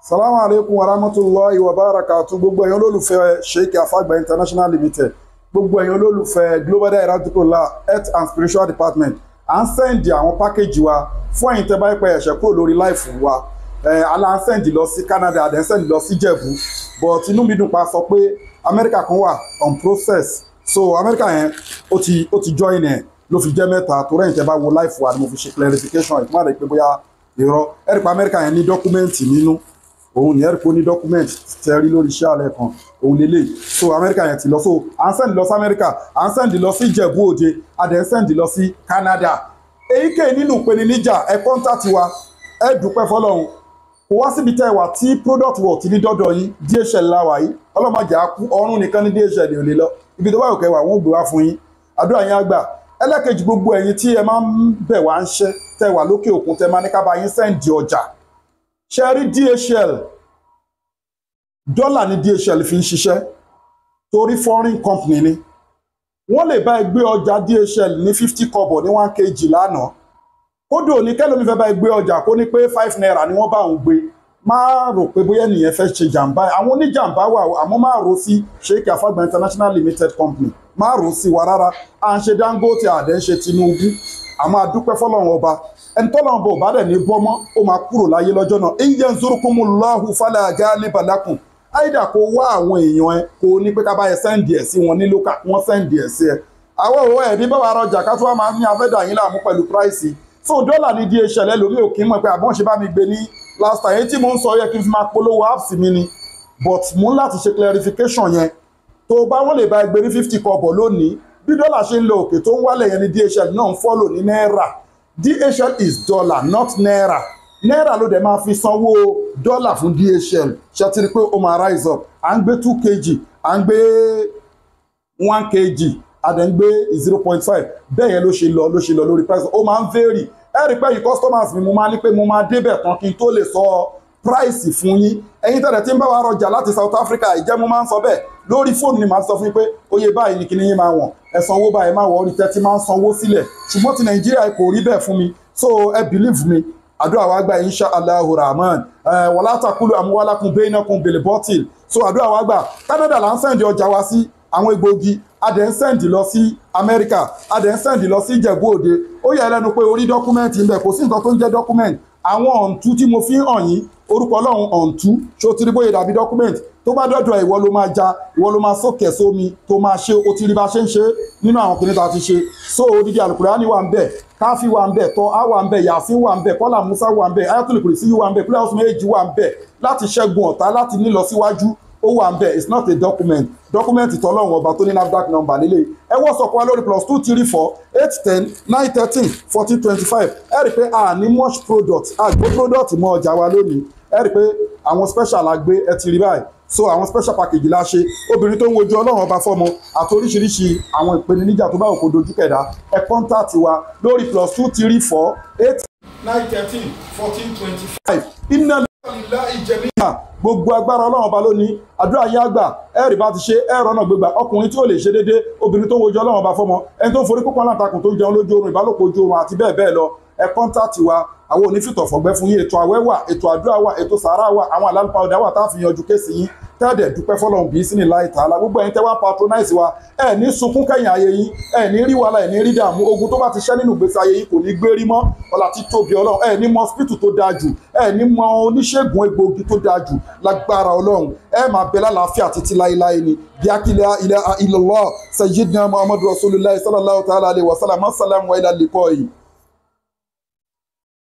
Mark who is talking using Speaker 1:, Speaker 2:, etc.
Speaker 1: Salamu alaikum wa rahmatulahi wa barakatu. Gbogbo ẹ̀yin olólùfẹ́ Sheikh Afagba International Limited, gbogbo ẹ̀yin olólùfẹ́ Global Dahiratu Dhikrlahi Health and Spiritual Department, à ń send àwọn package wa fún ẹ̀yin tẹ́ bá pẹ́ ẹ̀ṣẹ̀ kúrò lórí live wa. Ala ń send lọ sí Canada, àdẹ̀ ń send lọ sí Jẹ̀bú, but inú mi dùn pa sọ pé Amẹ́ríkà kan wà on process. So Amẹ́ríkà yẹn ó ti join ẹ̀ ló fi jẹ́ mẹ́ta, torí ẹ̀yin tẹ́ bá wo live wa ni mo fi ṣe clarification ìtumọ̀ rẹ̀ pé bóyá irọ́ ẹ̀rí pa. Amẹ́ríkà yẹn ní document nínú òun ní, ẹ̀rí pé ó ní document tẹ́ rí lórí iṣẹ́ alẹ́ kan òun lélẹ̀. So Amẹ́ríkà yẹn ti lọ. So à ń send lọ sí Amẹ́ríkà, à ń send lọ sí Ìjẹ̀bú Òde, a dẹ̀ ń send lọ sí Canada. Èyíkéyìí nínú ìpèníjà, ẹ contact wa. Ẹ dúpẹ́ fọlọ́run, kò wá síbi tẹ́ ẹ wà tí product wọ̀ tí ní dọ́dọ̀ yín. DHL la wà yìí, ọlọ́mọdé á kú ọrùn nìkan ní DHL ò lè lọ. Ibi tó bá yòókẹ́ wà, wọ́n ó gbé wá fún yín. Àdúrà yín á gbà. Ẹlẹ́kejì, gbogbo ẹ̀yin tí ẹ máa ń bẹ̀ wá ń ṣẹ́, tẹ́ wà lókè òkun, tẹ́ máa ní ká bá yín send ọjà, ṣe rí DHL, dọ́là ní DHL fi ń ṣiṣẹ́, torí foreign company ni. Wọ́n lè bá ẹ gbé ọjà DHL ní 50 kọ́bọ̀ ní 1 kg lánàá, kódò ní kẹlòmí fẹ́ bá ẹ gbé ọjà kó ní pé 5 naira ni wọ́n bá òun gbé. Má rò pé bóyá ènìyàn fẹ́ ṣe jàǹbá. Àwọn oníjàǹbá wà, àmọ́ má rò sí Sheikh Afagba International Limited Company, má rò sí wa rárá. À ń ṣe Dangote, àdẹ́ ń ṣe Tinubu, àmọ́ àdúpẹ́ fọlọ́run ọba. Ẹni tọ́lọ́run bò bá dẹ̀ ní bọ́mọ́, ó máa kúrò láyé lọ́jọ́ náà. In yansurkumullahu fala ghaliba lakum. Àìdà kó wá àwọn èèyàn ẹ kó ní pé ká bá yẹ send ẹ̀ sí wọn ní local, wọ́n send ẹ̀ sí ẹ. Àwọn òwò ẹ̀ ní báwa rọjà ká tó wá máa ní afẹ́dà yín láàmú pẹ̀lú price. So dọ́là ní DHL, ẹlòmíì ò kí ń mọ̀ pé àbọ̀n ṣe bá mi gbé ní last time. Èyí tí mo ń sọ yẹ kí n fi máa polówó apps mi ni, but mo ń láti ṣe clarification yẹn. Tó bá wọ́n lè bá ẹgbẹ́ ní 50 kọ́bọ̀ lónìí, bí dọ́là ṣe ń lọ òkè tó ń wálẹ̀ yẹn ní DHL náà ń follow ní náírà. DHL is dollar, not naira. Náírà ló dẹ̀ máa fi sanwó dọ́là fún DHL. Ṣe ti rí pé ó máa rise up? À ń gbé 2 kg, à ń gbé 1 kg, a dẹ̀ ń gbé 0.5. Bẹ́ẹ̀ yẹn ló ṣe lọ lórí price. Ó máa ń vary. Ẹ rí pé yìí customers mi, mo máa ní pé mo máa débẹ̀ tán kí n tó lè sọ price fún yín. Ẹ̀yin tẹ̀lẹ̀ tí ń bá wa rọjà láti South Africa, ìjẹ́ mo máa ń sọ bẹ́ẹ̀ lórí fóònù ni màá sọ fún yín pé oye báyìí ni kíní yín máa wọ̀n, ẹ sanwó báyìí, máa wọ̀ orí tẹ́tí máa ń sanwó sílẹ̀. Ṣùgbọ́n ti Nàìjíríà kò rí bẹ́ẹ̀ fún mi. So ẹ believe me, àdúrà wa gbà, insha Allahu Rahman. Wala takulu amwalakum bainakum bil batil. So àdúrà wa gbà. Canada là ń send ọjà wa sí, àwọn egbòogi. A dẹ̀ ń send lọ sí Amẹ́ríkà, a dẹ̀ ń send lọ sí Ìjẹ̀bú Òde. Ó yẹ lẹ́nu pé orí document ń bẹ. Kò sí nǹkan tó ń jẹ́ document. Àwọn ọ̀ǹtú tí mo fi ń hàn yín, orúkọ Ọlọ́run ọ̀ǹtú ṣó ti rí bóyá dàbí document. Tó bá dọ́dọ̀, ìwọ ló máa ja, ìwọ ló máa sókè sómi tó máa ṣe. Ó ti rí bá ṣe ń ṣe nínú àwọn kìnìún tá a ti ṣe. So odidi Alukurani wà ń bẹ̀, káfí wà ń bẹ̀, tọ́ á wà ń bẹ̀, Yàsín wà ń bẹ̀, kọ́là Musa wà ń bẹ̀, Ayatul Kursi wà ń bẹ̀, kúlẹ̀ ọ̀sùn méjì wà ń bẹ̀, láti ṣẹ́gun ọ̀tá, láti nílọ síwájú, ó wà ń bẹ̀. It's not a document. Document tọ́lọ́run ọba tó ní NAFDAC number lélẹ̀. Ẹ wọ́n sọ fún wa lórí +234 810 913 1425. Ẹ rí i pé a ní much product, a gbé product mọ́ ọjà wa lónìí. Ẹ rí i pé àwọn special la gbé, ẹ ti rí báyìí. So àwọn special package la ṣe, obìnrin tó ń wojú Ọlọ́run ọba fọ́mọ àti oríṣiríṣi àwọn ìpèníjà tó bá òkò dojú kẹ̀dá. Ẹ contact wa lórí +234 8 913 1425. Inna lillahi jami'a. Gbogbo agbára Ọlọ́run ọba lónìí. Àdúrà yín àgbà. Ẹ̀rì bá ti ṣe ẹ̀rọ náà gbégbà. Ọkùnrin tí ó lè ṣe déédé, obìnrin tó ń wojú Ọlọ́run ọba fọ́mọ, ẹni tó ń forí kókó aláǹtakùn, tó ń jẹun lójú oorun, ìbálòpọ̀ ojú oorun àti bẹ́ẹ̀ bẹ́ẹ̀ lọ, ẹ contact wa. Àwọn onífìtọ̀fọ̀gbẹ́ fún yín. Ètò àwẹ̀ wà, ètò àdúrà wà, ètò sàárà wà, àwọn àlálùpà ọ̀dà wà tá a fi yanjú case yín, tẹ́ẹ̀dẹ̀ dúpẹ́ fọlọ́run bí sínú láì tààlà. Gbogbo ẹ̀yin tẹ́ wá patronize wa, ẹ̀ ní sunkún kẹ́yìn ayé yín, ẹ̀ ní rí wàhálà, ẹ̀ ní rí dààmú. Ogun tó bá ti ṣẹ́ nínú ìgbésí ayé yín kò ní gbérí mọ́. Ọlá tí tóbi Ọlọ́run, ẹ̀ ní mọ hospital tó dáa jù, ẹ̀ ní mọ oníṣègùn egbòogi tó dáa jù. Lágbára Ọlọ́run, ẹ̀ máa bẹ lálàáfíà títí láéláé ni. Bí akílẹ̀ ilẹ̀ illallah sayyidina Muhammadu rasulillah sallallahu ta'ala alayhi wa sallam. Assalamu wa ila liqa'i.